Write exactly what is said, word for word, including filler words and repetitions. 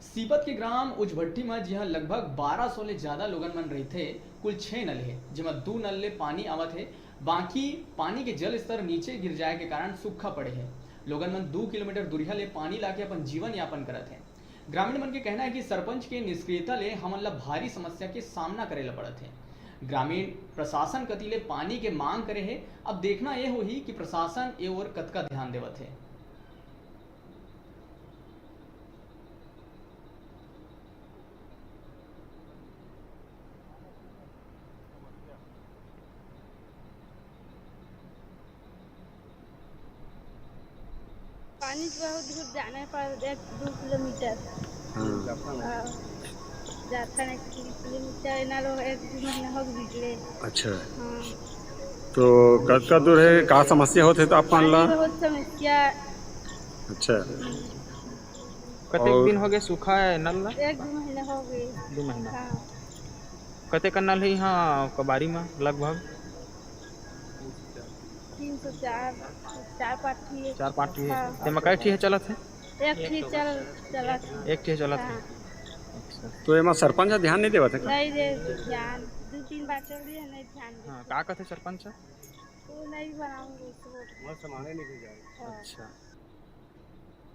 सीपत के ग्राम उजभट्टी म, जिहां लगभग बारह सौ ले ज्यादा लोगन मन रहिथे, कुल छह नल हे, जेमा दू नल ले पानी आवत हे। बाकी पानी के जल स्तर नीचे गिर जाए के कारण सूखा पड़े हे। लोगन मन दू किलोमीटर दूरिहा ले पानी लाके अपन जीवन यापन करत हे। ग्रामीण मन के कहना हे कि सरपंच के निष्क्रियता ले हमन ला भारी समस्या के सामना करे ला पड़त हे। ग्रामीण प्रशासन कति ले पानी के मांग करे हे। अब देखना ये होही कि प्रशासन ए ओर कतका ध्यान देवत हे। पानी तो बहुत दूर जाना पड़, एक दो किलोमीटर। हाँ। हाँ। जाता नहीं, तीन किलोमीटर, एना लो एक दो महीना हो गए निकले। अच्छा। हाँ। तो कतका दूर हे, का समस्या होत हे तो आप मन ला? पानी बहुत समस्या। अच्छा। कतेक और दिन हो गए सूखा हे नल ला? एक दो महीना हो गए। दो महीना। हाँ। कतेक नल हे यहाँ कबारी में लगभग? तीन सौ चार, चार पाँच ठी हे। चार पाँच ठी हे। हाँ। तेमा कै ठी हे चलत हे? एक ठी चल, चलत हे। एक ठी चलत हे। हाँ। अच्छा। तो एमा सरपंच ह ध्यान नहीं देवत हे का? नहीं दे ध्यान, दो तीन बार चल दिए, नहीं ध्यान हाँ, देते। का कहते सरपंच ह? वो नहीं बनाऊंगी इस रोड में। हाँ। अच्छा।